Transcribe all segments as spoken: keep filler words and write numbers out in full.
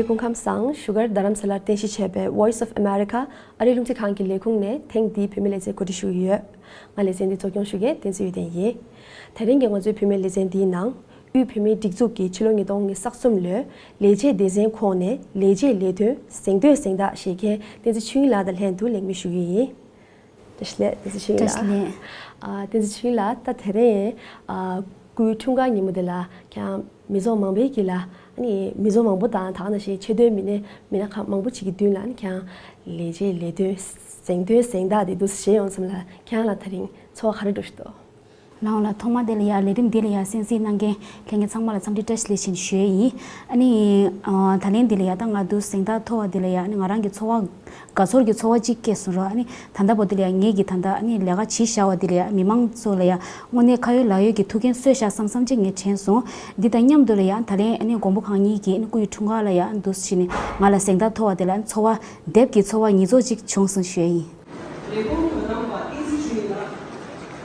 སྐུ་ཁམས་བཟང་། བཞུགས་སྒར་རྡ་རམ་ས་ལར་རྟེན་གཞི་བྱས་པའི་Voice of America ཨ་རིའི་རླུང་འཕྲིན་ཁང་གི་ལས་ཁུངས་ནས་ཐེངས་འདིའི་བོད་མི་ལེ་ཚན་གོ་སྒྲིག་ཞུ་གི་ཡོད། ང་ལེ་ཚན་འདི་གཙོ་སྐྱོང་ཞུ་མཁན་བསྟན་འཛིན་ཡོན་ཏན་ཡིན། དེ་རིང་གི་ང་ཚོའི་བོད་མི་ལེ་ཚན་འདིའི་ནང་། དབུས་བོད་མིའི་སྒྲིག་འཛུགས་ཀྱིས་ཕྱི་ལོ་ཉིས་སྟོང་ཉི་ཤུ་རྩ་གསུམ་ལོའི་ལས་བྱེད་སྡེ་ཚན་ཁོངས་ནས་ལས་བྱེད་ལས་དོན་གཟེངས་བསྟོད་གཟེངས་རྟགས་བཞེས་མཁན་བསྟན་འཛིན་ཆོས་དབྱིངས་ལགས་དང་ལྷན་དུ་ལེགས་སྨོན་ཞུ་གི་ཡིན། བཀྲ་ཤིས་བདེ་ལེགས། བཀྲ་ཤིས་བདེ་ལེགས། ཨ། བསྟན་འཛིན་ཆོས་དབྱིངས་ལགས། ད་དེ་རིང་། ཨ། སྐུའི་འཁྲུངས་སྐར་ཉིན་མོ་དེ་ལ་ཁྱེད་མི་ཚོགས་མང་པོའི་དཀྱིལ་ལ། ཨ་ནི་མི་ཚོགས་མང་པོ་དང་ད་ག་ནང་བཞིན་ཆེས་མཐོའི་མི་སྣ་མི་སྣ་ཁག་མང་པོ་ཅིག་གི་མདུན་ལ། ཨ་ནི་ཁྱེད་ལས་བྱེད་ལས་དོན་གཟེངས་བསྟོད་གཟེངས་རྟགས་དེ་འདུག་སེ་བཞེས་ཡོང་མཚམས་ལ། ཁྱེད་ལ་དེ་རིང་ཚོར་བ་ག་རེ་འདྲ་ཞིག་འདུག་ལགས་འོང་ལགས། ཐོག་མ་དེ་ལ་ཡ་ལས་རིམ་འདི་ལ་ཡ་གསན་གཟིགས་གནང་མཁན་ལྷན་རྒྱས་ཚང་མ་ལ་འཚམས་འདྲི་བཀྲ་ཤིས་བདེ་ལེགས་ཞུ་ཡས་ཡིན། ཨ་ནི། ཨ། ད་ལན་འདི་ལ་ཡ་ད་ང་འདུག་གཟེངས་རྟགས་ཐོབ་པ་འདི་ལ་ཡ། ཨ་ནི་ང་རང་གི་ཚོར་བ། དགའ་ཚོར་གྱི་ཚོར་བ་གཅིག་སྐྱེས་སོང་ར། ཨ་ནི་ད་ལྟ་བར་དུ་འདི་ལ་ཡ་ངེད་ཀྱིས་ད་ལྟ་ཨ་ནི་ལས་ཀ་བྱེད་བཞག་པ་འདི་ལ་ཡ་མི་མང་ཚོ་ལ་ཡ་དངོས་གནས་ཁ་ཡོད་ལག་ཡོད་ཀྱི་ཐུགས་འགན་གསོས་བཞག་བསམ་བསམ་ཅིག་ངས་དྲན་སོང་། འདི་དང་མཉམ་དུ་ལ་ཡ་ད་ལན་ཨ་ནི་མགོན་པོ་གང་ཉིད་ཀྱི་ཨ་ནི་སྐུ་ཡི་འཁྲུངས་སྐར་ལ་ཡ་འདུག་སེ་བྱས་ནས་ང་ལ་གཟེངས་རྟགས་ཐོབ་པ་འདི་ལ་ཨ་ནི་ཚོར་བ། དེབ་ཀྱི་ཚོར་བ་ཉིས་ཚོགས་ཅིག་བྱུང་སོང་ཞུ་ཡ་ཡིན། ལས་ཁུངས་དོ་དམ་པ་བསྟན་འཛིན་ཆོས་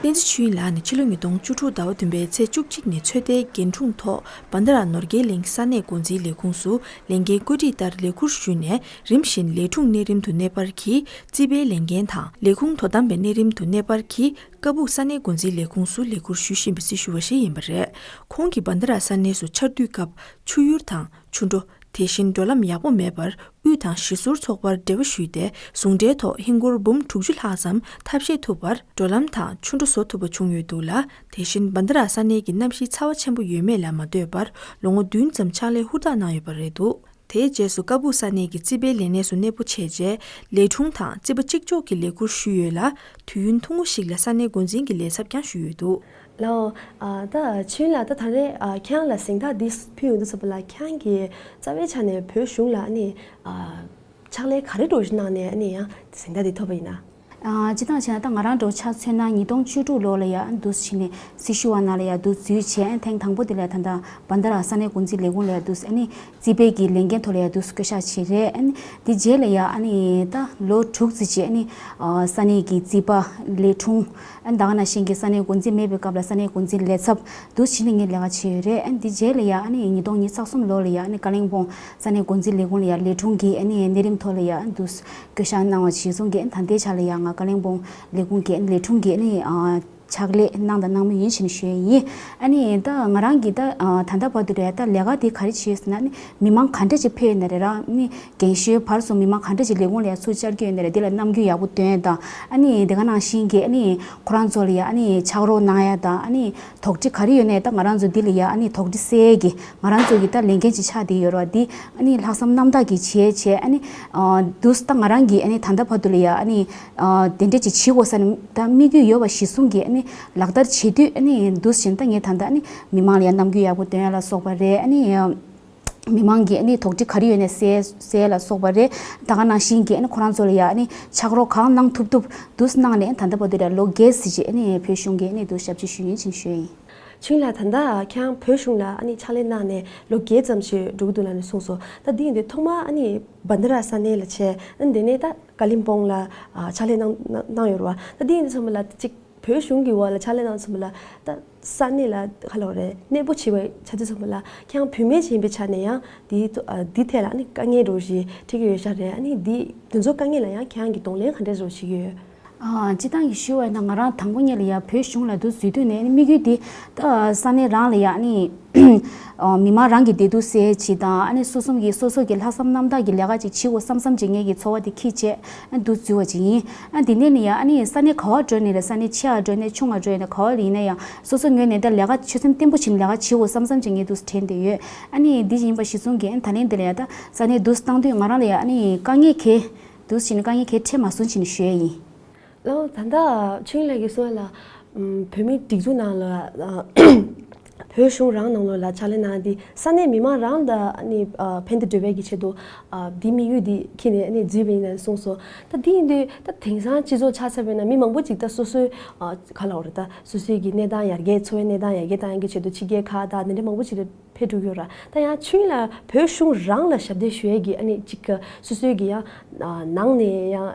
དབྱིངས་ལགས། བསྟན་འཛིན་ཆོས་དབྱིངས་ལགས་ནི་ཕྱི་ལོ་ཉིས་སྟོང་བཅུ་དྲུག་ཟླ་བ་བདུན་པའི་ཚེས་བཅུ་གཅིག་ནས་ཚོད་ལྟའི་འགན་འཁྲུངས་ཐོག་བྷན་དྷ་ར་ནོར་རྒྱས་གླིང་ས་གནས་འགོ་འཛིན་ལས་ཁུངས་སུ་ལས་འགན་བཀོད་སྒྲིག་ལྟར་ལས་ཁུར་ཞུས་ནས། རིམ་བཞིན་ལས་དྲུང་གནས་རིམ་དུ་གནས་སྤར་གྱིས་རྩིས་པའི་ལས་འགན་དང་། ལས་ཁུངས་དོ་དམ་པའི་གནས་རིམ་དུ་གནས་སྤར་གྱིས་ཀ་སྦུག་ས་གནས་འགོ་འཛིན་ལས་ཁུངས་སུ་ལས་ཁུར་ཞུ་བཞིན་པའི་སྲི་ཞུ་བ་ཞིག་ཡིན་པ་རེད། ཁོང་གིས་བྷན་དྷ་ར་ས་གནས་སུ་ཆར་དུས་སྐབས་ཆུ་ཡུར་དང་ཆུ་འགྲོ། དེ་བཞིན་འགྲོ་ལམ་ཡག་པོ་མེད་པར་དབུས་དང་གཞིས་ཟུར་ཚོགས་པར་འབྲེལ་བ་ཞུས་ཏེ། ཟུང་འབྲེལ་ཐོག་ཧིན་སྒོར་འབུམ་དྲུག་ཅུ་ལྷག་ཙམ་ཐབས་ཤེས་ཐུབ་པར་འགྲོ་ལམ་དང་ཆུ་འགྲོ་བཟོ་ཐུབ་པ་བྱུང་ཡོད་འདུག་ལ། དེ་བཞིན་བྷན་དྷ་ར་ས་གནས་ཀྱི་གནམ་གཤིས་ཚ་བ་ཆེན་པོ་ཡོད་མེད་ལ་མ་ལྟོས་པར་ལོ་ངོ་བདུན་ཙམ་ཕྱག་ལས་ཧུར་ཐག་གནང་ཡོད་པ་རེད་འདུག་དེའི་རྗེས་སུ་ཀ་སྦུག་ས་གནས་ཀྱི་རྩིས་པའི་ལས་གནས་སུ་གནས་སྤོ་བྱས་རྗེས། ལས་དྲུང་དང་རྩིས་པ་གཅིག་ལྕོགས་ཀྱི་ལས་ཁུར་ཞུས་ཡོད་ལ། དུས་ཡུན་ཐུང་ངུ་ཞིག་ལ་ས་གནས་འགོ་འཛིན་གྱི་ལས་ཚབ་ཀྱང་ཞུས་ཡོད་འདུག་ལགས་འོང་། ཨ། ད་ཆོས་དབྱིངས་ལགས། ད་ད་རེས། ཨ། ཁྱེད་རང་ལ་གཟེངས་རྟགས་འདི་ཕུལ་ཡོང་དུས་ཙམ་པ་ལ། ཁྱེད་རང་གིས་རྩ་བའི་ཆ་ནས་བོད་གཞུང་ལ་ཨ་ནི། ཨ། ཕྱག་ལས་ག་རེ་འདྲ་ཞིག་གནང་ནས་ཨ་ནི་ཡང་གཟེངས་རྟགས་འདི་ཐོབ་པ་ཡིན་ན། ཨ། སྤྱིར་བཏང་བྱས་ན་ད་ང་རང་འདྲ་བོ་ཆ་མཚོན་ན་ཉིས་སྟོང་བཅུ་དྲུག་ལོ་ལ་ཡ་འདུག་སེ་བྱས་ནས་སྲི་ཞུ་བ་ནང་ལ་ཡ་འདུག་འཛུལ་བྱས། ཐེངས་དང་པོ་དེ་ལ་ད་ལྟ་བྷན་དྷ་ར་ས་གནས་འགོ་འཛིན་ལས་ཁུངས་ལ་ཡ་འདུག་སེ་ཨ་ནི། རྩིས་པའི་གི་ལས་འགན་ཐོག་ལ་ཡ་འདུག་སེ་བསྐོ་བཞག་བྱས་རེད། ཨ་ནི་དེ་རྗེས་ལ་ཡ་ཨ་ནི་ད་ལོ་དྲུག་ཙམ་རྗེས་ཨ་ནི། ཨ། ས་གནས་ཀྱི་རྩིས་པ། ལས་དྲུང་། ཨ། ད་ག་ནང་བཞིན་གྱི་ས་གནས་འགོ་འཛིན་མེད་པའི་སྐབས་ལ་ས་གནས་འགོ་འཛིན་ལས་ཚབ་འདུག་སེ་བྱས་ནས་ངས་ལས་ཀ་བྱས་ཡོད་རེད། ཨ་ནི་དེ་རྗེས་ལ་ཡ་ཨ་ནི་ཉིས་སྟོང་ཉི་ཤུ་རྩ་གསུམ་ལོ་ལ་ཡ་ཨ་ནི་ཀ་ལིང་སྤོང་ས་གནས་འགོ་འཛིན་ལས་ཁུངས་ལ་ཡ་ལས་དྲུང་གི་ཨ་ནི་གནས་རིམ་ཐོག་ལ་ཡ་འདུག་སེ་བསྐོ་བཞག་གནང་བ་གཞིར་བཟུང་གིས། ཨ་ནི་ད་ལྟའི་ཆ་ལ་ཡ་ང་ཀ་ལིང་སྤོང་ལས་ཁུངས་ཀྱི་ཨ་ནི་ལས་དྲུང་གི་ཨ་ནི། ཨ། ཕྱག་ལས་གནང་དང་གནང་མུས་ཡིན་ཞེས་ནས་ཞུ་ཡས་ཡིན། ཨ་ནི་ད་ང་རང་གིས་ད། ཨ། ད་ལྟ་བར་དུ་རེད། ད་ལས་ཀ་དེ་ག་རེ་བྱས་ཟེར་ན། ཨ་ནི་མི་མང་ག་འདྲ་ཅིག་ཕེབས་ཡོད་ན་རེད་ར། ཨ་ནི་རྒན་གཞོན་བར་གསུམ་མི་མང་ག་འདྲ་ཅིག་ལས་ཁུངས་ལ་ཡ་ཚུར་བཅར་གྱི་ཡོད་ན་རེད། དེ་ལ་རྣམ་འགྱུར་ཡག་པོ་སྟོན་ཡས་དང་། ཨ་ནི་དེ་ག་ནང་བཞིན་གྱི་ཨ་ནི་ཁོ་རང་ཚོ་ལ་ཡ་ཨ་ནི་ཕྱག་རོགས་གནང་ཡས་དང་། ཨ་ནི་དོགས་འདྲི་ག་རེ་ཡོད་ནའི་ད་ང་རང་ཚོ་འདི་ལ་ཡ་ཨ་ནི་དོགས་འདྲི་སེལ་ཡས་ཀྱི་ང་རང་ཚོ་གི་ད་ལས་འགན་ཅིག་ཆགས་བསྡད་ཡོད་རེད་བ། འདི་ཨ་ནི་ལྷག་བསམ་རྣམ་དག་གིས་བྱས་བྱས། ཨ་ནི། ཨ། འདུག་སེ་ད་ང་རང་གིས་ཨ་ནི་ད་ལྟ་བར་དུ་ལ་ཡ་ཨ་ནི། ཨ། དེ་འདྲ་ཅིག་བྱེད་དགོས་ས་ནི་ད་དམིགས་ཡུལ་ཡོད་པ་གཞིར་བཟུང་གིས་ཨ་ནི་ལག་བསྟར་བྱེད་དུས། ཨ་ནི་འདུག་སེ་བྱས་ནས་ད་ངས་ད་ལྟ་ཨ་ནི་མི་མང་ལ་ཡ་རྣམ་འགྱུར་ཡག་པོ་སྟོན་ཡས་ལ་སོགས་པ་རེད། ཨ་ནི་མི་མང་གིས་ཨ་ནི་དོགས་འདྲི་ག་རེ་ཡོད་ནའི་སེལ་སེལ་ཡས་ལ་སོགས་པ་རེད། ད་ག་ནང་བཞིན་གྱི་ཨ་ནི་ཁོ་རང་ཚོ་ལ་ཡ་ཨ་ནི་ཕྱག་རོགས་གང་གནང་ཐུབ་ཐུབ་འདུག་སེ་གནང་ནས། ད་ལྟ་བར་དུ་ལ་ལོ་བརྒྱད་ཙམ་ཅིག་ཨ་ནི་བོད་གཞུང་གིས་ཨ་ནི་འདུག་སེ་ཞབས་ཕྱི་ཞུ་ཡིན་ཞེས་ཞུ་ཡས་ཡིན། ཆོས་དབྱིངས་ལགས། ད་ལྟ་ཁྱེད་རང་བོད་གཞུང་ལ་ཨ་ནི་ཕྱག་ལས་གནང་ནས་ལོ་བརྒྱད་ཙམ་ཞིག་འགྲོ་གི་འདུག་ལབ་ནས་གསུངས་སོང་། ད་འདི་ཡིན་དུས་ཐོག་མར་ཨ་ནི་བྷན་དྷ་ར་ས་གནས་ལ་བྱས། ཨ་ནི་དེ་ནས་ད་ཀ་ལིམ་པོང་ལ། ཨ། ཕྱག་ལས་གནང་གནང་གནང་ཡོད་རེད་བ། ད་འདི་ཡིན་དུས་ཚང་མ་ལ་གཅིག་བོད་གཞུང་གི་འོག་ལ་ཕྱག་ལས་གནང་དུས་ཚང་མ་ལ། ད་ས་གནས་ལ་ག་ལབ་དགོས་རེད། གནས་སྤོ་བྱས་པ་ཆགས་དུས་ཚང་མ་ལ། ཁྱེད་རང་བུད་མེད་ཅིག་ཡིན་པའི་ཆ་ནས་ཡང་འདི། ཨ། འདི་ཐད་ལ་ཨ་ནི་དཀའ་ངལ་འདྲ་བོ་ཞིག་འཕྲད་ཀྱི་ཡོད་ཤག་རེད། ཨ་ནི་འདི་འདི་ཚོ་དཀའ་ངལ་ལ་ཡང་ཁྱེད་རང་གིས་གདོང་ལེན་ག་འདྲ་འདྲ་བོ་བྱེད་ཀྱི་ཡོད། ཨ། སྤྱིར་བཏང་གི་ཞུ་བ་ཡིན་ན། ང་རང་དང་པོ་ཉིད་ལ་ཡ་བོད་གཞུང་ལ་འདུག་འཛུལ་དུས་ནས་ཨ་ནི་དམིགས་ཡུལ་འདི་ད་ས་གནས་རང་ལ་ཡ་ཨ་ནི། ཨ། མི་མང་རང་གི་བདེ་སྡུག་སེལ་ཡས་ཅིག་དང་། ཨ་ནི་སོ་སོ་གི་སོ་སོ་གི་ལྷག་བསམ་རྣམ་དག་གི་ལས་ཀ་ཅིག་བྱེད་དགོས་བསམ་བསམ་ཅིག་ངེད་ཀྱི་ཚོར་བ་དེ་འཁྱེར་བྱས་ཨ་ནི་འདུག་འཛུལ་བ་ཅིག་ཡིན། ཨ། དེ་ནས་ནི་ཡ་ཨ་ནི་ས་གནས་ག་བར་འགྲོ་ནའི་རེད། ས་གནས་ཆེ་བ་འགྲོ་ནའི་ཆུང་བ་འགྲོ་ནའི་ག་བ་ལ་ཡིན་ན་ཡང་། སོ་སོ་ངོས་ནས་ད་ལས་ཀ་ཆོད་སེམས་བརྟན་པོ་བྱས་ནས་ལས་ཀ་བྱེད་དགོས་བསམ་བསམ་ཅིག་ངས་འདུག་དྲན་བསྡད་ཡོད། ཨ་ནི་འདི་ཡིན་པ་གཞིར་བཟུང་གིས་ཨ་ནི་ད་ལན་འདི་ལ་ཡ་ད་ས་གནས་འདུག་བཏང་དུས་ང་རང་ལ་ཡ་ཨ་ནི་དཀའ་ངལ་གང་འདུག་བྱས་ནས་དཀའ་ངལ་གང་འཕྲད་མ་སོང་བྱས་ནས་ཞུ་ཡ་ཡིན། ལགས་འོང་། ད་ལྟ་ཆོས་དབྱིངས་ལགས་ཀྱིས་གསུངས་པ་ལ། ཨམ། བོད་མིའི་སྒྲིག་འཛུགས་ནང་ལ། ཨ། བོད་གཞུང་རང་ནང་ལོགས་ལ་ཕྱག་ལས་གནང་སྟེ་ས་གནས་མི་མང་རང་ལ་ཨ་ནི། ཨ། ཕན་བདེ་སྒྲུབ་པའི་གི་ཆེད་དུ། ཨ། འདི་དམིགས་ཡུལ་འདི་འཁྱེར་ནས་ཨ་ནི་འཛུལ་བ་ཡིན་ལབ་གསུངས་སོང་། ད་འདི་ཡིན་དུས་ད་དེང་སང་སྤྱི་ཚོགས་ཆ་བཞག་པ་ཡིན་ན་མི་མང་པོ་ཅིག་ད་སོ་སོའི། ཨ། ག་ལབ་དགོས་རེད། ད་སོ་སོའི་གི་གནས་སྟངས་ཡར་རྒྱས། འཚོ་བའི་གནས་སྟངས་ཡར་རྒྱས་གཏང་ཡག་གི་ཆེད་དུ་ཕྱི་རྒྱལ་ཁག་དང་འདི་འདྲ་མང་པོ་ཅིག་ལ་ ཕེབས་འགྲོ་གི་ཡོད་ར། ད་ཡང་ཆོས་དབྱིངས་ལགས་བོད་གཞུང་རང་ལ་ཞབས་འདེགས་ཞུ་ཡས་ཀྱི་ཨ་ནི་ཅིག་སོ་སོའི་གི་ཡང་ནང་ནས་ཡང་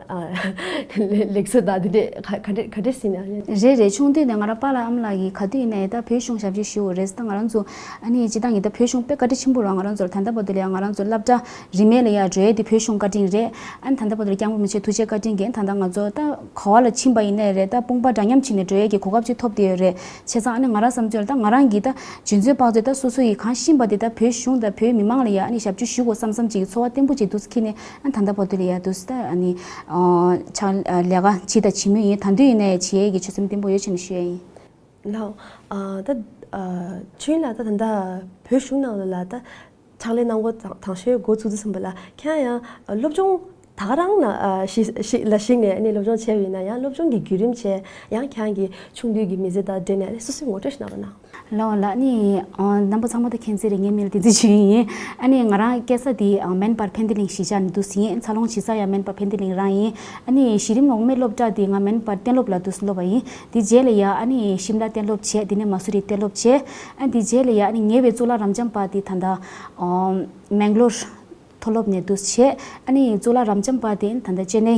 ལེགས་གསོལ་དང་དེ་འདྲས་ག་ག་འདྲས་ག་འདྲས་ཟིན་ན་ཡང་། རེད་རེད། ཆུང་དུས་ནས་ང་རང་པཱ་ལགས་ཨ་མ་ལགས་ཀྱིས་ག་དུས་ཡིན་ནའི་ད་བོད་གཞུང་ཞབས་ཕྱི་ཞུ་དགོས་རེད་ཟེར། ད་ང་རང་ཚོ་ཨ་ནི་སྤྱིར་བཏང་གི་ད་བོད་གཞུང་དཔེ་བཀའ་དྲིན་ཆེན་པོ་ར། ང་རང་ཚོར་ད་ལྟ་བར་དུ་ལ་ཡང་ང་རང་ཚོ་སློབ་གྲྭ་རིན་མེད་ལ་ཡང་འགྲོ་ཡས་དེ་བོད་གཞུང་བཀའ་དྲིན་རེད། ཨ་ནི་ད་ལྟ་བར་དུ་ལ་སྐྱབས་མགོན་རིན་པོ་ཆེ་ཐུགས་རྗེ་བཀའ་དྲིན་གྱིས་ད་ལྟ་ང་ཚོ་ད་ག་བ་ལ་ཕྱིན་པ་ཡིན་ནའི་རེད། ད་དཔུང་པ་འདྲ་མཉམ་བྱས་ནས་འགྲོ་ཡས་ཀྱི་གོ་སྐབས་ཅིག་ཐོབ་བསྡད་ཡོད་རེད། བྱས་ཙང་ཨ་ནི་ང་རང་བསམ་ཚུལ་ལ་ད་ང་རང་གིས་ད་རྒྱུ་མཚན་དཔག་ཚོད་ད་སོ་སོ་ཡིས་གང་ཤེས་པ་དེ་ད་བོད་གཞུང་དང་བོད་མི་མང་ལ་ཡ་ཨ་ནི་ཞབས་ཕྱི་ཞུ་དགོས་བསམ་བསམ་ཅིག་གི་ཚོར་བ་བརྟན་པོ་ཅིག་འདུག་སེ་འཁྱེར་ནས་ཨ་ནི་ད་ལྟ་བར་དུ་ལ་ཡ་འདུག་སེ་ད་ཨ་ནི་ཕྱག་ལས་ཀ་བྱས་དང་བྱེད་མུས་ཡིན། ད་དུང་ཡིན་ནའི་བྱེད་ཡས་ཀྱི་ཆོད་སེམས་བརྟན་པོ་ཡོད་ཅེས་ནས་ཞུ་ཡས་ཡིན། ལགས། ཨ་ད་ཨ་ཆོས་དབྱིངས་ལགས་ད་ད་ལྟ་བོད་གཞུང་ནང་ལ་ལ་ད་ཕྱག་ལས་གནང་འགོ་དང་དང་ཤོས་འགོ་ཚུགས་དུས་ཙམ་པ་ལ་ཁྱེད་ཡང་སློབ་སྦྱོང་ད་ག་རང་ན་ཨ་ཞིག་ཞིག་ལ་གཞིགས་ནས་ཨ་ནི་སློབ་སྦྱོང་བྱས་པ་ཡིན་ན་ཡང་སློབ་སྦྱོང་གི་བརྒྱུད་རིམ་བྱས་ཡང་ཁྱེད་ཀྱི་ཆུང་དུས་ཀྱི་མི་ཚེ་དང་འབྲེལ་ནས་ཨ་ནི་སོ་སོའི་ངོ་སྤྲོད་ཞིག་གནང་རོགས་གནང་། ལགས་ལགས། ཨ་ནི་ཨ་རྣམ་པ་ཚང་མ་ད་མཁྱེན་གསལ་རེད། ངའི་མིང་ལ་བསྟན་འཛིན་ཆོས་དབྱིངས་ཡིན། ཨ་ནི་ང་རང་སྐྱེས་ས་དེ་ཨ་སྨན་པ་ཕན་བདེ་གླིང་གཞིས་ཆགས་ནས་འདུག་སེ་ཡིན། འཚར་ལོངས་བྱེད་ས་ཡང་སྨན་པ་ཕན་བདེ་གླིང་རང་ཡིན། ཨ་ནི་གཞི་རིམ་འོག་མའི་སློབ་གྲྭ་དེ་ང་སྨན་པ་གཏན་སློབ་ལ་འདུག་སེ་སློབ་པ་ཡིན། དེ་རྗེས་ལ་ཡ་ཨ་ནི་ཤིམ་ལ་གཏན་སློབ་བྱས། དེ་ནས་མ་སུ་རི་གཏན་སློབ་བྱས། ཨ་དེ་རྗེས་ལ་ཡ་ཨ་ནི་ཉེ་བའི་གཙུག་ལག་རབ་འབྱམས་པ་དེ་ད་ལྟ་ཨ་མེང་ལོར་མཐོ་སློབ་ནས་འདུག་སེ་བྱས། ཨ་ནི་གཙུག་ལག་རབ་འབྱམས་པ་དེ་ད་ལྟ་ཅེ་ནའི་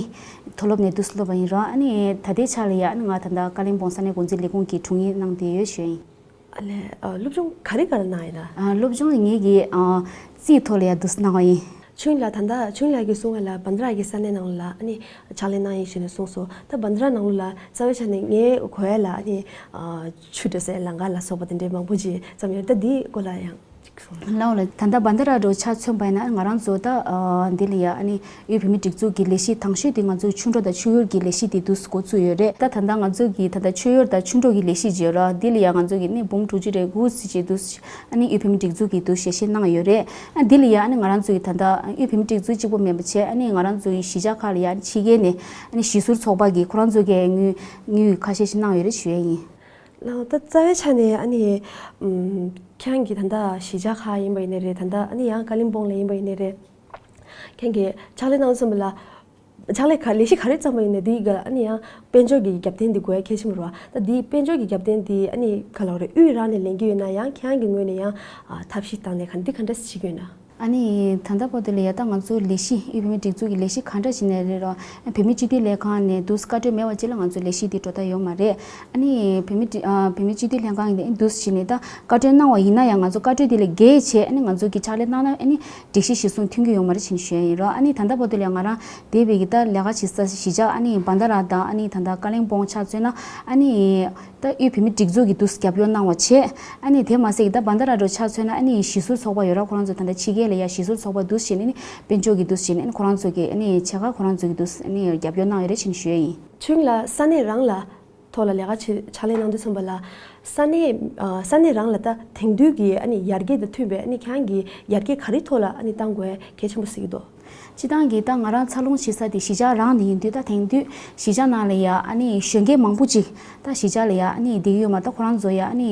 མཐོ་སློབ་ནས་འདུག་སེ་སློབ་པ་ཡིན་རོགས། ཨ་ནི་ད་ལྟའི་ཆ་ལ་ཡ་ཨ་ནི་ང་ད་ལྟ་ཀ་ལིམ་པོང་ས་གནས་འགོ་འཛིན་ལས་ཁུངས་ཀྱི་དྲུང་ཡིག་གནང་བསྡད་ཡོད་ཞུ་ཡིན། ཨ་ལས། ཨ་སློབ་སྦྱོང་ག་རེ་ག་རེ་གནང་ཡིན་ན། ཨ་སློབ་སྦྱོང་ངེད་ཀྱི་ཨ་རྩིས་ཐོག་ལ་ཡ་འདུག་སེ་གནང་བ་ཡིན། ཆོས་དབྱིངས་ལགས་ད་ལྟ་ཆོས་དབྱིངས་ལགས་ཀྱིས་གསུངས་པ་ལ་བན་དྷ་ར་གི་ས་གནས་ནང་ལ་ཨ་ནི་ཕྱག་ལས་གནང་ཡིན་ཞུས་ནས་གསུངས་སོང་། ད་བན་དྷ་ར་ནང་ལོགས་ལ་རྩ་བའི་ཆ་ནས་ངའི་གོ་ཡ་ལ་ཨ་ནི་ཨ་ཆུ་འགྲོ་སའི་ལམ་ཁ་ལ་སོགས་པ་དེ་འདྲའི་མང་པོ་ཅིག་ཙམ་ཡོད། ད་འདིའི་སྐོར་ལ་ཡང་ཅིག་གསུངས། ལགས་ལགས། ད་ལྟ་བན་དྷ་ར་འདྲ་ཆ་མཚོན་པ་ཡིན་ན་ང་རང་ཚོ་ད་ཨ་འདི་ལ་ཡ་ཨ་ནི་དབུས་བོད་མིའི་སྒྲིག་འཛུགས་ཀྱི་ལས་གཞི་དང་ཤོས་དེ་ང་ཚོའི་ཆུ་འགྲོ་དང་ཆུ་ཡུར་གྱི་ལས་གཞི་དེ་འདུག་སེ་འགོ་བཙུགས་ཡོད་རེད། ད་ད་ལྟ་ང་ཚོ་གི་ད་ལྟ་ཆུ་ཡུར་དང་ཆུ་འགྲོ་གི་ལས་གཞི་ཅིག་ཡོད་ར། འདི་ལ་ཡང་ང་ཚོ་གི་ནི་འབུམ་དྲུག་ཅུ་རེ་དགུ་ཙམ་ཅིག་འདུག་སེ་ཨ་ནི་དབུས་བོད་མིའི་སྒྲིག་འཛུགས་ཀྱིས་འདུག་སེ་ཞལ་བཞེས་གནང་ཡོད་རེད། ཨ་འདི་ལ་ཡང་ཨ་ནི་ང་རང་ཚོ་གི་ད་ལྟ་དབུས་བོད་མིའི་སྒྲིག་འཛུགས་གཅིག་པོ་མིན་པ་བྱས་ཨ་ནི་ང་རང་ཚོ་གི་གཞིས་ཆགས་ཁག་ལ་ཡང་ཕྱི་རྒྱལ་ནས་ཨ་ནི་གཞིས་ཟུར་ཚོགས་པ་གིས་ཁོ་རང་ཚོ་གི་དངུལ་དངུལ་ཁ་ཤས་ཤིག་གནང་ཡོད་རེད་ཞུ་ཡས་ཡིན། ལགས། ད་རྩ་བའི་ཆ་ནས་ཨ་ནི་ཨམ་ཁྱེད་རང་གི་ད་ལྟ་གཞིས་ཆགས་ཁག་ཡིན་པ་ཡིན་ནའི་རེད། ད་ལྟ་ཨ་ནི་ཡང་ཀ་ལིམ་པོང་ལ་ཡིན་པ་ཡིན་ནའི་རེད། ཁྱེད་རང་གི་ཕྱག་ལས་གནང་ཙམ་པ་ལ་ཕྱག་ལས་ག་ལས་གཞི་ག་རེ་བརྩམས་པ་ཡིན་ནའི་དེའི་སྒང་ཨ་ནི་ཡང་དཔལ་འབྱོར་གྱི་རྒྱབ་རྟེན་དེ་དགོས་ཡ་གལ་ཆེན་པོ་རེད་བ། ད་དེའི་དཔལ་འབྱོར་གྱི་རྒྱབ་རྟེན་དེ་ཨ་ནི་ག་ལབ་རེད། དབུས་རང་ནས་ལེན་གྱི་ཡོད་ན་ཡང་ཁྱེད་རང་གི་ངོས་ནས་ཡང་ཨ་ཐབས་ཤེས་བཏང་ནས་ག་འདི་ག་འདྲ་བྱེད་ཀྱི་ཡོད་ན། ཨ་ནི་ད་ལྟ་བར་དུ་ལ་ཡ་ད་ང་ཚོ་ལས་གཞི་དབུས་བོད་མིའི་སྒྲིག་འཛུགས་ཀྱི་ལས་གཞི་ག་འདྲ་ཞིག་ནས་རེད་རོ། བོད་མིའི་སྤྱི་འཐུས་ལྷན་ཁང་ནས་འདུག་སེ་བཀའ་འཁྲོལ་མེད་པ་ཅིག་ལ་ང་ཚོ་ལས་གཞི་འདི་འགྲོ་ཐབས་ཡོད་མ་རེད། ཨ་ནི་བོད་མི་སྒྲིག་ཨ་བོད་མིའི་སྤྱི་འཐུས་ལྷན་ཁང་གིས་འདུག་སེ་བྱས་ནས་ད་བཀའ་འཁྲོལ་གནང་བ་ཡིན་ན་ཡང་ང་ཚོ་བཀའ་འཁྲོལ་དེ་ལས་བརྒལ་བྱས་ཨ་ནི་ང་ཚོ་གི་ཕྱག་ལས་གནང་ན་ཨ་ནི་སྒྲིག་གཞི་གཞིར་བཟུང་མཐུན་གྱི་ཡོད་མ་རེད་ཅེས་ཞུ་ཡ་ཡིན་རོ། ཨ་ནི་ད་ལྟ་བར་དུ་ལ་ཡ་ང་རང་འདས་པའི་གི་ད་ལས་ཀ་བྱེད་ས་གཞིས་ཆགས་ཨ་ནི་བན་དྷ་ར་དང་ཨ་ནི་ད་ལྟ་ཀ་ལིམ་པོང་ཆ་མཚོན་ན་ཨ་ནི། ད་དབུས་བོད་མིའི་སྒྲིག་འཛུགས་ཀྱིས་འདུག་སེ་རྒྱབ་སྐྱོར་གནང་བ་བྱས། ཨ་ནི་དེ་མ་ཟད་ཀྱི་ད་བན་དྷ་ར་འདྲ་ཆ་མཚོན་ན་ཨ་ནི་གཞིས་ཟུར་ཚོགས་པ་ཡོད་ར། ཁོ་རང་ཚོ་ད་ལྟ་ཕྱི་རྒྱལ་ལ་ཡ་གཞིས་ཟུར་ཚོགས་པ་འདུག་སེ་བྱས་ནས་ཨ་ནི་དཔལ་འབྱོར་གྱི་འདུག་སེ་བྱས་ནས་ཨ་ནི་ཁོ་རང་ཚོ་གི་ཨ་ནི་ཆེད་མཁས་ཁོ་རང་ཚོ་གི་འདུག་སེ་ཨ་ནི་རྒྱབ་སྐྱོར་གནང་ཡོད་རེད་ཅེས་ཞུ་ཡ་ཡིན། ཁྱོད་ལ་ས་གནས་རང་ལ་ཐོག་ལ་ལས་ཀ་བྱེད་ཕྱག་ལས་གནང་དུས་ཙམ་པ་ལ་ས་གནས་ཨ་ས་གནས་རང་ལ་ད་དེང་དུས་ཀྱི་ཨ་ནི་ཡར་རྒྱས་དང་མཐུན་པའི་ཨ་ནི་ཁྱེད་རང་གི་ཡར་རྒྱས་ག་རེ་ཐོག་ལ་ཨ་ནི་གཏང་དགོས་གལ་ཆེན་པོ་གཟིགས་ཀྱི་འདུག་སྤྱིར་བཏང་གི་ད་ང་རང་འཚར་ལོངས་བྱེད་ས་དེ་གཞིས་ཆགས་རང་ནས་ཡིན་དུས་ད་དེང་དུས་གཞིས་ཆགས་ནང་ལ་ཡ་ཨ་ནི་གཞོན་སྐྱེས་མང་པོ་ཅིག་ད་གཞིས་ཆགས་ལ་ཡ་ཨ་ནི་བསྡད་ཀྱི་ཡོད་མ་རེད། ད་ཁོ་རང་ཚོ་ཡ་ཨ་ནི་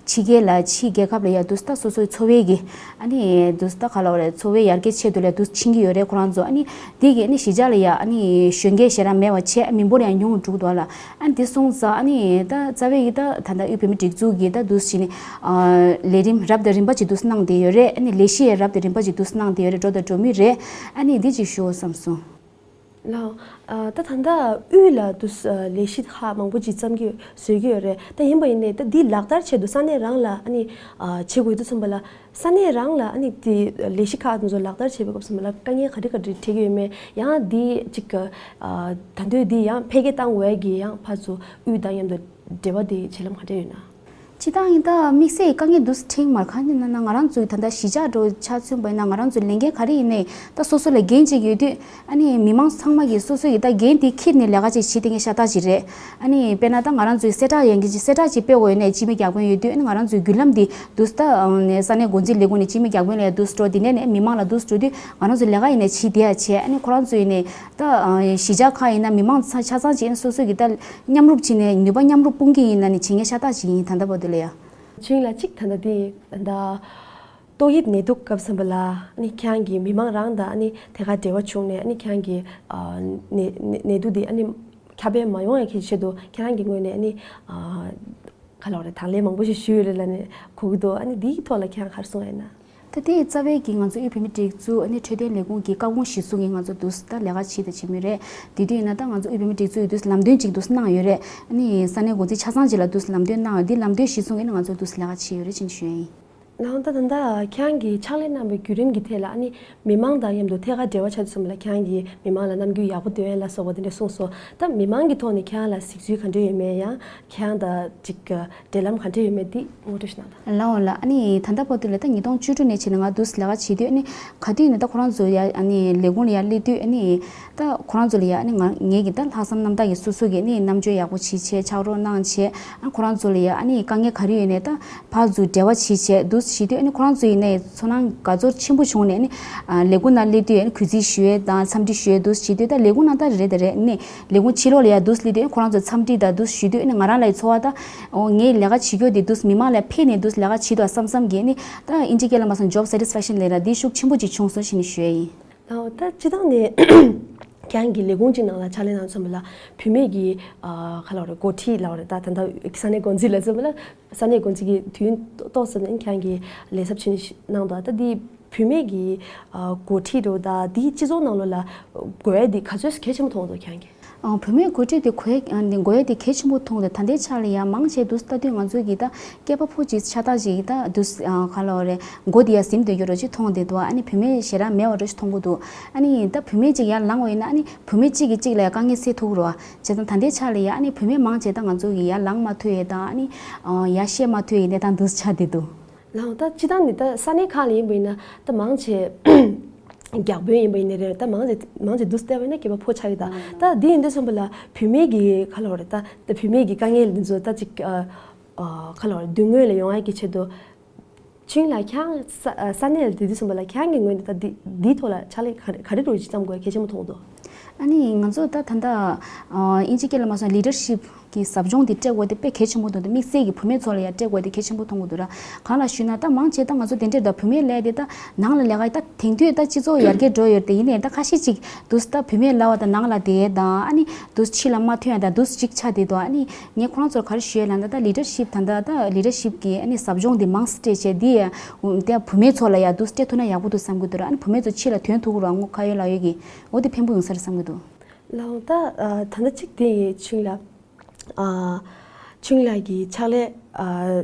ཕྱི་རྒྱལ་ལ་ཕྱི་རྒྱལ་ཁབ་ལ་ཡ་འདུག་སེ་ད་སོ་སོའི་འཚོ་བའི་གི་ཨ་ནི་འདུག་སེ་ད་ག་ལབ་རེད། འཚོ་བའི་ཡར་རྒྱས་ཆེད་དུ་ལ་འདུག་སེ་ཕྱིན་གྱི་ཡོད་རེད། ཁོ་རང་ཚོ་ཨ་ནི་དེ་གི་ཨ་ནི་གཞིས་ཆགས་ལ་ཡ་ཨ་ནི་གཞོན་སྐྱེས་ཞེ་དྲག་མེད་པ་བྱས། མི་འབོར་ཡང་ཉུང་འགྲོ་གི་འདུག་ལ། ཨ་ནི་དེ་སོང་ཙང་ཨ་ནི་ད་རྩ་བའི་གི་ད་ད་ལྟ་དབུས་བོད་མིའི་སྒྲིག་འཛུགས་ཀྱི་ད་འདུག་སེ་བྱས་ནས་ཨ་ལས་རིམ་རབ་དང་རིམ་པ་ཅིག་འདུག་སེ་གནང་བསྡད་ཡོད་རེད། ཨ་ནི་ལས་གཞི་ཡང་རབ་དང་རིམ་པ་ཅིག་འདུག་སེ་གནང་བསྡད་ཡོད་རེད། འགྲོ་དང་འགྲོ་མུས་རེད། ཨ་ནི་འདི་ཅིག་ཞུ་བསམ་སོང་། ལགས། ཨ་ད་ད་ལྟ་དབུས་ལ་འདུག་སེ་ལས་གཞི་ཁག་མང་པོ་ཅིག་བརྩམས་ཀྱི་བཟོས་ཀྱི་ཡོད་རེད། ད་ཡིན་པ་ཡིན་ནའི་ད་འདི་ལག་བསྟར་ཆེད་དུ་ས་གནས་རང་ལ་ཨ་ནི་ཨ་བྱེད་དགོས་དུས་ཙམ་པ་ལ་ས་གནས་རང་ལ་ཨ་ནི་དེ་ལས་གཞི་ཁག་དེ་ཚོ་ལག་བསྟར་བྱེད་པའི་སྐབས་སུ་མ་ལ་དཀའ་ངལ་ག་རེ་ག་རེ་འཕྲད་ཀྱི་ཡོད་མེད། ཡང་འདི་གཅིག་ག་ཨ་ད་དུང་འདི་ཡང་འཕེལ་རྒྱས་བཏང་འོས་ཀྱི་ཡང་ཕར་ཚུར་དབུས་དང་མཉམ་དུ་འབྲེལ་བ་དེ་བྱེད་ལམ་ག་འདྲ་ཡོད་ན། སྤྱིར་བཏང་ཡིན་ད་དམིགས་བསལ་དཀའ་ངལ་འདུག་སེ་འཕྲད་མ་རེད། གང་ཡིན་ན་ང་རང་ཚོའི་ད་ལྟ་གཞིས་ཆགས་འདྲ་ཆ་མཚོན་པ་ཡིན་ན་ང་རང་ཚོའི་ལས་འགན་ག་རེ་ཡིན་ནའི་ད་སོ་སོ་ལ་འགན་ཅིག་ཡོད་དུས། ཨ་ནི་མི་མང་ཚང་མ་གིས་སོ་སོ་ཡི་ད་འགན་དེ་འཁྱེར་ནས་ལས་ཀ་ཅིག་བྱེད་བསྡད་མཁན་ཤ་སྟག་ཅིག་རེད། ཨ་ནི་དཔེར་ན་ད་ང་རང་ཚོའི་གསལ་བསྒྲགས་ཡན་གྱི་ཅིག་གསལ་བསྒྲགས་ཅིག་སྤེལ་དགོས་ཡོད་ནའི་སྤྱི་མི་བརྒྱ་དཔོན་ཡོད་དུས། ཨ་ནི་ང་རང་ཚོའི་བརྒྱུད་ལམ་འདི་འདུག་སེ་ད་ཨ་ནི་ས་གནས་འགོ་འཛིན་ལས་ཁུངས་ནས་སྤྱི་མི་བརྒྱ་དཔོན་ལ་ཡ་འདུག་སེ་འགྲོ། དེ་ནས་ནས་མི་མང་ལ་འདུག་སེ་འགྲོ་དུས་ང་རང་ཚོའི་ལས་ཀ་ཡིན་ནའི་བྱེད་བསྡད་ཡ་བྱས། ཨ་ནི་ཁོ་རང་ཚོ་ཡིན་ནའི་ད་གཞིས་ཆགས་ཁག་ཡིན་ན་མི་མང་ཆ་ཆ་ཚང་བྱས་ནས་སོ་སོ་གི་ད་མཉམ་རུབ་བྱས་ནས་ནུས་པ་མཉམ་རུབ་སྤུངས་ཀྱི་ཡིན་ན་ནི་བྱེད་མཁན་ཤ་སྟག་ཅིག་ཡིན། ད་ལྟ་བར་དུ་ལ་ཡ། ཆོས་དབྱིངས་ལགས་གཅིག་ད་ལྟ་དེ་ད་ཏོག་དབྱིབས་ནད་དུག་སྐབས་ཙམ་པ་ལ་ཨ་ནི་ཁྱེད་རང་གིས་མི་མང་རང་དང་ཨ་ནི་ཐད་ཀར་འབྲེལ་བ་བྱུང་ནས་ཨ་ནི་ཁྱེད་རང་གིས་ཨ་ནད་ནད་ནད་དུག་འདི་ཨ་ནི་ཁྱབ་སྤེལ་མ་ཡོང་ཡ་གི་ཆེད་དུ་ཁྱེད་རང་གི་ངོས་ནས་ཨ་ནི་ཨ་ ཨ་ལོ་རེད། དང་ལེན་མང་པོ་ཞིག་ཞུས་ཡོད་རེད་ལབ་ནས་གོ་གི་འདུག་ཨ་ནི་འདིའི་ཐོག་ལ་ཁྱེད་རང་ག་རེ་གསུང་ཡ་ཡིན་ན། ད་དེ་རྩ་བའི་གི་ང་ཚོ་དབུས་བོད་མིའི་སྒྲིག་འཛུགས་ཨ་ནི་འཕྲོད་བསྟེན་ལས་ཁུངས་ཀྱི་བཀའ་དགོངས་གཞིར་བཟུང་གི་ང་ཚོ་འདུག་སེ་ད་ལས་ཀ་བྱེད་དང་བྱེད་མུས་རེད། དེ་དུས་ཡིན་ན་ད་ང་ཚོ་དབུས་བོད་མིའི་སྒྲིག་འཛུགས་ཀྱི་འདུག་སེ་ལམ་སྟོན་ཅིག་འདུག་སེ་གནང་ཡོད་རེད། ཨ་ནི་ས་གནས་འགོ་འཛིན་ཆ་ཚང་ཅིག་ལ་འདུག་སེ་ལམ་སྟོན་གནང་ཡོད། འདི་ལམ་སྟོན་གཞིར་བཟུང་གི་ཨ་ནི་ང་ཚོ་འདུག་སེ་ལས་ཀ་བྱེད་ཡོད་རེད་ཅེས་ཞུ་ཡ་ཡིན། ལགས་ད་ད་ལྟ་ཁྱེད་རང་གིས་ཕྱག་ལས་གནང་བའི་བརྒྱུད་རིམ་གྱི་ཐད་ལ་ཨ་ནི་མི་མང་དང་མཉམ་དུ་ཐད་ཀར་འབྲེལ་བ་ཆགས་དུས་ཙམ་པ་ལ་ཁྱེད་རང་གིས་མི་མང་ལ་རྣམ་འགྱུར་ཡག་པོ་སྟོན་ཡ་ལ་སོགས་པ་དེ་འདྲ་གསུངས་སོང་། ད་མི་མང་གི་ཐོག་ནས་ཁྱེད་རང་ལ་གཟིགས་ཚུལ་ག་འདྲ་ཡོད་མེད། ཡང་ཁྱེད་རང་དང་ཅིག་འབྲེལ་ལམ་ག་འདྲ་ཡོད་མེད་འདི་ངོ་སྤྲོད་ཞིག་གནང་དང་། ལགས་འོང་ལགས། ཨ་ནི་ད་ལྟ་བར་དུ་ལ་ད་ཉིས་སྟོང་བཅུ་དྲུག་ནས་བྱས་ནས་ང་འདུག་སེ་ལས་ཀ་བྱེད་དུས་ཨ་ནི་ག་དུས་ཡིན་ན་ད་ཁོ་རང་ཚོ་ཡ་ཨ་ནི་ལས་ཁུངས་ལ་ཡར་སླེབས་དུས་ཨ་ནི་ད་ཁོ་རང་ཚོ་ལ་ཡ་ཨ་ནི་ང་ངེད་ཀྱི་ད་ལྷག་བསམ་རྣམ་དག་གིས་སོ་སོ་གི་ཨ་ནི་རྣམ་དཔྱོད་ཡག་པོ་བྱེད་བྱས་ཕྱག་རོགས་གནང་བྱས། ཨ་ཁོ་རང་ཚོ་ལ་ཡ་ཨ་ནི་དཀའ་ངལ་ག་རེ་ཡོད་ནའི་ད་ཕར་ཚུར་འབྲེལ་བ་བྱེད་བྱས་འདུག་སེ་བྱེད་དུས་ཨ་ནི་ཁོ་རང་ཚོ་ཡིན་ནའི་ཚོར་སྣང་དགའ་ཚོར་ཆེན་པོ་བྱུང་ནས་ཨ་ནི་ལས་ཁུངས་ནང་སླེབས་དུས་ཨ་ནི་གུས་བརྩི་ཞུ་ཡས་དང་འཚམས་འདྲི་ཞུ་ཡས་འདུག་སེ་བྱེད་དུས་ད་ལས་ཁུངས་ནང་ད་རེད་ད་རེད་ཨ་ནི། ལས་ཁུངས་ཕྱི་ལོགས་ལ་ཡ་འདུག་སེ་སླེབས་དུས་ཁོ་རང་ཚོ་འཚམས་འདྲི་དང་འདུག་སེ་ཞུ་དུས་ཨ་ནི་ང་རང་ལ་ཡ་ཚོར་བ་ད་འོ་ངས་ལས་ཀ་བྱེད་རྒྱུ་དེ་འདུག་སེ་མི་མང་ལ་ཕན་ནས་འདུག་སེ་ལས་ཀ་བྱེད་འདུག་བསམ་བསམ་གྱིས་ཨ་ནི་ད་ཨིན་ཇི་སྐད་ལ་མ་སོང་job satisfaction ལབ་ར་འདི་ཤུགས་ཆེན་པོ་ཅིག་བྱུང་སོང་ཞེས་ནས་ཞུ་ཡ་ཡིན། ཨོ་ད་སྤྱིར་བཏང་ནས་ཁྱེད་རང་གི་ལས་ཁུངས་ཅིག་ནང་ལ་ཕྱག་ལས་གནང་ཙམ་པ་ལ་བུད་མེད་ཀྱི་ཨ་ག་ལབ་རེད་འགོ་ཁྲིད་ལབ་རེད་ད་ད་ལྟ་ས་གནས་འགོ་འཛིན་ལབ་ཙམ་པ་ལ་ས་གནས་འགོ་འཛིན་གྱི་དུས་ཡུན་ཏོག་ཙམ་ནས་ཁྱེད་རང་གི་ལས་ཚབ་བྱེད་ནས་གནང་འདུག་ད་འདི་བུད་མེད་ཀྱི་ཨ་འགོ་ཁྲིད་འདྲ་བོ་དང་འདིའི་སྤྱི་ཚོགས་ནང་ལོགས་ལ་དགོས་ཡ་འདི་ག་ཚོད་གལ་ཆེན་པོ་མཐོང་འདུག་ཁྱེད་རང་གིས། ཨ་བུད་མེད་འགོ་ཁྲིད་དེ་དགོས་ཨ་འདི་དགོས་ཡ་དེ་གལ་ཆེན་པོ་མཐོང་འདུག་ད་ལྟའི་ཆ་ལ་ཡ་མང་ཆེ་འདུག་ལྟ་དུས་ང་ཚོ་གི་ད་སྐྱེས་པ་ཕོ་གཅིག་ཆ་ད་ཅིག་ད་འདུག་ཨ་ག་ལབ་རེད་འགོ་དེ་ཡ་ཟིན་སྡོད་རྒྱུ་འདྲ་ཅིག་མཐོང་བསྡད་འདུག་ཨ་ནི་བུད་མེད་ཞེ་དྲག་མེད་པ་འདྲ་ཅིག་མཐོང་གི་འདུག་ཨ་ནི་ད་བུད་མེད་ཅིག་ཡར་ལངས་པ་ཡིན་ན་ཨ་ནི་བུད་མེད་གཅིག་གིས་གཅིག་ལ་ཡ་དཀའ་ངལ་སེལ་ཐུབ་ཀྱི་རེད་བ། བྱས་ཙང་ད་ལྟའི་ཆ་ལ་ཡ་ཨ་ནི་བུད་མེད་མང་ཆེ་ད་ང་ཚོ་གི་ཡར་ལངས་མ་ཐུབ་ཡས་དང་ཨ་ནི་ཡར་བཤད་མ་ཐུབ་ཡས་གནས་སྟངས་འདུག་ཆགས་བསྡད་འདུག་ལགས་འོང་ད་སྤྱིར་བཏང་ནི་ད་ས་གནས་ཁག་ལ་ཡིན་པ་ཡིན་ན་ད་མང་ཆེ་རྒྱ་དཔོན་ཡིན་པ་ཡིན་ནའི་རེད་ད་མང་ཆེ་མང་ཆེ་འདུག་སེ་བལྟས་པ་ཡིན་ན་སྐྱེས་པ་ཕོ་ཆགས་ཀྱི་ད་ད་འདི་ཡིན་དུས་ཙམ་པ་ལ་བུད་མེད་ཀྱི་ག་ལབ་རེད་ད་ད་བུད་མེད་ཀྱི་དཀའ་ངལ་འདི་ཚོ་ད་ཅིག་ཨ་ཨ་ག་ལབ་རེད་མདུན་ངོས་ལ་ཡོང་ཡ་གི་ཆེད་དུ་ཆུང་ལགས་ཁྱེད་རང་ས་ས་གནས་ལ་བསྡད་དུས་ཙམ་པ་ལ་ཁྱེད་རང་གི་ངོས་ནས་ད་འདི་འདིའི་ཐོག་ལ་ཕྱག་ལས་ག་རེ་ག་རེ་འདྲ་ཅིག་བརྩམ་དགོས་གལ་ཆེན་པོ་མཐོང་འདུག་ཨ་ནི་ང་ཚོ་ད་ད་ལྟ་ཨ་ཨིན་ཇི་སྐད་ལ་མ་སོང་leadership གི་ཟབ་སྦྱོང་དེ་སྤྲད་དགོས་དེ་དཔེ་གལ་ཆེན་པོ་འདུག་དེ་དམིགས་བསལ་གྱི་བུད་མེད་ཚོ་ལ་ཡང་སྤྲད་དགོས་དེ་གལ་ཆེན་པོ་མཐོང་གི་འདུག་ར། གང་ལ་ཞུས་ན་ད་མང་ཆེ་ད་ང་ཚོ་དེ་འདྲས་ད་བུད་མེད་ལས་དེ་ད་ནང་ལ་ལས་ཀ་ད་དེང་དུས་ད་སྤྱི་ཚོགས་ཡར་རྒྱས་འགྲོ་ཡོད་དེ་ཡིན་ནའི་ད་ཁ་ཤས་ཅིག་འདུག་ད་བུད་མེད་ལ་བ་ད་ནང་ལ་དེ་དང་ཨ་ནི་འདུག་ཕྱི་ལ་མ་ཐོན་ཡ་ད་འདུག་ཅིག་ཆགས་དེ་འདུག་ཨ་ནི་ངས་ཁོ་རང་ཚོར་ག་རེ་ཞུ་ཡ་ལབ་ན་ད་leadership ད་ད་ད་leadership གི་ཨ་ནི་ཟབ་སྦྱོང་དེ་མང་སྤྲད་བྱས་དེ་ཡ་དེ་བུད་མེད་ཚོ་ལ་ཡ་འདུག་སྤྲད་ཐུབ་ན་ཡག་པོ་འདུག་བསམ་གི་འདུག་ར། ཨ་ནི་བུད་མེད་ཚོ་ཕྱི་ལ་ཐོན་ཐུབ་གི་ར་ངོ་ཁ་ཡོད་ལག་ཡོད་གི་འོ་དེ་ཕན་པོ་ཡོང་ས་རེད་བསམ་གི་འདུག་ལགས་འོང་ད་ཨ་ད་ལྟ་གཅིག་དེ་ཡི་ཆུང་ལགས་ཨ་ཆུང་ལགས་ཀྱི་ཕྱག་ལས་ཨ་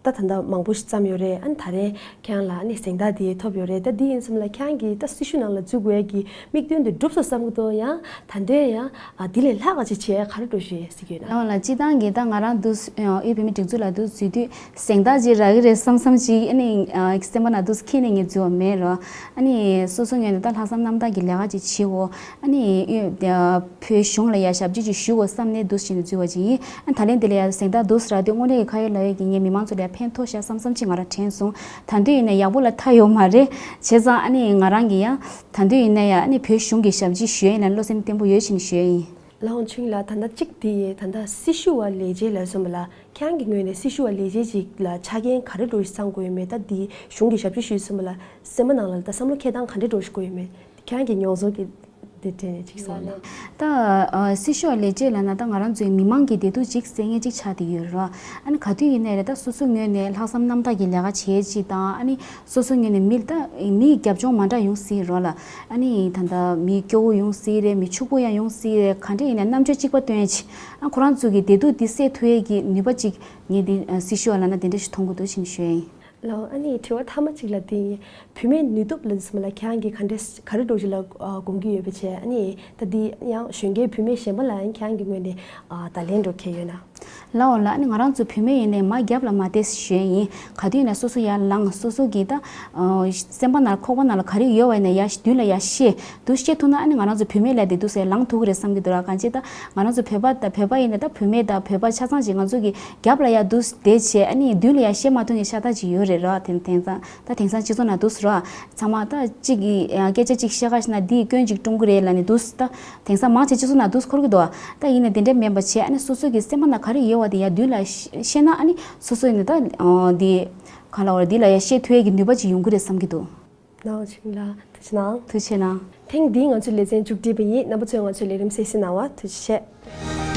ད་ད་ལྟ་མང་པོ་ཞིག་བརྩམས་ཡོད་རེད། ཨ་ནི་ད་རེས་ཁྱེད་རང་ལ་ཨ་ནི་གཟེངས་རྟགས་དེ་ཐོབ་ཡོད་རེད། ད་འདི་ཡིན་ཙམ་ལ་ཁྱེད་རང་གིས་ད་སྲི་ཞུ་ནང་ལ་འཛུལ་དགོས་ཡ་གི་དམིགས་དོན་དེ་འགྲུབ་སོང་བསམ་གི་འདུག་ཡང་ད་འདོད་ཡང་ཨ་འདི་ལས་ལྷག་ག་ཅིག་བྱེད་ཡ་ག་རེ་འགྲོ་ཞུ་ཡ་སྲིད་ཀྱི་ཡོད་ན། ལགས་འོང་ལགས་སྤྱིར་བཏང་གི་ད་ང་རང་འདུག་ཨ་དབུས་བོད་མིའི་སྒྲིག་འཛུགས་ལ་འདུག་འཛུལ་དུས་གཟེངས་རྟགས་ཅིག་རག་གི་རེད་བསམ་བསམ་ཅིག་ཨ་ནི་ཨ་སེམས་པ་ནང་འདུག་འཁྱེར་ནས་ངས་འཛུལ་བ་མེད་རོ། ཨ་ནི་སོ་སོ་ངོས་ནས་ད་ལྷག་བསམ་རྣམ་དག་གི་ལས་ཀ་ཅིག་བྱེད་འོ། ཨ་ནི་ཡོད་བོད་གཞུང་ལ་ཡ་ཞབས་ཕྱི་ཅིག་ཞུ་དགོས་བསམ་ནས་འདུག་བྱས་ནས་འཛུལ་བ་ཅིག་ཡིན། ཨ་ད་ལན་དེ་ལ་ཡ་གཟེངས་རྟགས་འདུག་རག་དུས་དངོས་གནས་ཀྱི་ཁ་ཡོད་ལག་ཡོད་ཀྱི་ངས་མི་མང་ཚོ་ལ་ཕན་ཐོགས་ཤག་བསམ་བསམ་ཅིག་ང་རང་དྲན་སོང་། ད་དུང་ཡིན་ན་ཡག་པོ་ལ་མཐའ་ཡོད་མ་རེད། བྱས་ཙང་ཨ་ནི་ང་རང་གི་ཡང་ད་དུང་ཡིན་ན་ཡ་ཨ་ནི་བོད་གཞུང་གི་ཞབས་ཕྱི་ཞུ་ཡ་ཡིན་ན་བློ་སེམས་བརྟན་པོ་ཡོད་བྱས་ནས་ཞུ་ཡ་ཡིན། ལགས་འོང་ཆུང་ལགས། ད་ལྟ་གཅིག་དེ་ཡིན། ད་ལྟ་སྲི་ཞུ་བ་ལས་བྱེད་ལ་སོན་པ་ལ་ཁྱེད་རང་གི་ངོས་ནས་སྲི་ཞུ་བ་ལས་བྱེད་ཅིག་ལ་ཆ་རྐྱེན་ག་རེ་འདྲ་ཞིག་ཚང་དགོས་ཡོད་མེད། ད་འདི་གཞུང་གི་ཞབས་ཕྱི་ཞུས་སོན་པ་ལ་སེམས་པ་ནང་ལ་ད་བསམ་བློ་འཁྱེར་སྟངས་ག་འདྲ་འདྲ་ཞིག་དགོས་ཡོད་མེད། ཁྱེད་རང་གི་མྱོང་ཚོར་གྱི་དེ་དྲན་ནས་ཅིག་གསུངས་ན། ད་ཨ་སྲི་ཞུ་བ་ལས་བྱེད་ལབ་ན་ད་ང་རང་ཚོའི་མི་མང་གི་བདེ་སྡུག་ཅིག་གསལ་མཁན་ཅིག་ཆགས་བསྡད་ཡོད་རེད། ཨ་ནི་ག་དུས་ཡིན་ནའི་རེད་ད་སོ་སོ་ངོས་ནས་ལྷག་བསམ་རྣམ་དག་གི་ལས་ཀ་བྱེད་ཅིག་དང་ཨ་ནི་སོ་སོ་ངོས་ནས་མི་ད་མིའི་རྒྱབ་ལྗོངས་མ་འདྲ་ཡོང་སྲིད་རོགས་ལ། ཨ་ནི་ད་ལྟ་མི་སྐྱོ་བོ་ཡོང་སྲིད་རེད། མི་ཕྱུག་པོ་ཡང་ཡོང་སྲིད་རེད། ག་འདྲ་ཡིན་ན་རྣམ་དཔྱོད་གཅིག་པ་སྟོན་ཡ་ཅིག་ཨ་ཁོ་རང་ཚོ་གི་བདེ་སྡུག་འདི་སེལ་ཐུབ་ཡས་ཀྱི་ནུས་པ་ཅིག་ངས་འདི་ཨ་སྲི་ཞུ་བ་ལབ་ན་དེ་འདྲ་ཞིག་མཐོང་གི་འདུག་ཅེས་ཞུ་ཡ་ཡིན། ལགས་འོང་། ཨ་ནི་དྲི་བ་མཐའ་མ་གཅིག་ལ་འདི་ཡིན། བུད་མེད་ནུས་སྟོབས་ལ་ཟེར་མ་ལ་ཁྱེད་རང་གིས་ག་འདྲས་ག་རེ་འདྲ་ཞིག་ལ་ཨ་དགོངས་ཀྱི་ཡོད་པ་བྱས། ཨ་ནི་ད་འདི་ཡང་གཞོན་སྐྱེས་བུད་མེད་གཞན་པ་ལ་ཡང་ཁྱེད་རང་གི་ངོས་ནས་ཨ་བརྡ་ལན་འདྲ་གང་ཡོད་ན། ལགས་འོང་ལགས། ཨ་ནི་ང་རང་ཚོ་བུད་མེད་ཡིན་ནའི་མ་རྒྱབ་ལ་མ་བལྟས་ཞུ་ཡ་ཡིན། ག་དུས་ཡིན་ན་སོ་སོ་ཡར་ལངས། སོ་སོ་གིས་ད་ཨ་སེམས་པ་ནང་ལ་ཁོག་པ་ནང་ལ་ག་རེ་ཡོད་པ་ཡིན་ན་ཡར་མདུན་ལ་ཡར་བཤད། འདུག་སེ་བཤད་ཐུབ་ན་ཨ་ནི་ང་རང་ཚོ་བུད་མེད་ལས་དེ་འདུག་སེ་ལངས་ཐུབ་ཀྱི་རེད་བསམ་གྱི་འདུག་ར། གང་ཅི་ད་ང་རང་ཚོ་བོད་པ་ད་བོད་པ་ཡིན་ན་ད་བུད་མེད་ད་བོད་པ་ཆ་ཚང་ཅིག་ང་ཚོ་གི་རྒྱབ་ལ་ཡར་འདུག་སེ་བསྡད་བྱས་ཨ་ནི་མདུན་ལ་ཡར་བཤད་མ་ཐུབ་མཁན་ཤ་སྟག་ཅིག་ཡོད་རེད་ར། དེང་དེང་སང་ད་དེང་སང་སྤྱི་ཚོགས་ནང་འདུག་སེ་ར་ཚང་མ་ད་གཅིག་གིས་ཡང་སྐད་ཆ་ཅིག་བཤད་ག་ཤི་ན་འདིས་སྐྱོན་ཅིག་བཀྲོངས་ཀྱི་རེད་ལབ་ནས་འདུག་སེ་ད་དེང་སང་མང་ཆེ་སྤྱི་ཚོགས་ནང་འདུག་སེ་འཁོར་གྱི་འདུག་ད་ཡིན་ནའི་དེ་འདྲ་མིན་པ་བྱས་ཨ་ནི་སོ་སོ་གི་སེམས་པ་ནང་ག་རེ་ཡོད་པ་དེ་ཡར་མདུན་ལ་བཤད་ན་ཨ་ནི་སོ་སོ་ཡིན་ན་ད་འདི་ག་ལབ་དགོས་རེད། འདི་ལ་ཡར་བཤད་ཐུབ་ཡས་ཀྱི་ནུས་པ་ཅིག་ཡོང་གི་རེད་བསམ་གྱི་འདུག་ནའོ་ཆིང་ལགས་ཐུགས་རྗེ་གནང་། ཐུགས་རྗེ་གནང་། ཐེངས་འདིའི་ང་ཚོའི་ལེ་ཚན་མཇུག་སྒྲིལ་བ་ཡིན། རྣམ་པ་ཚོས་ང་ཚོའི་ལས་རིམ་གསན་གཟིགས་གནང་བར་ཐུགས་རྗེ་ཆེ།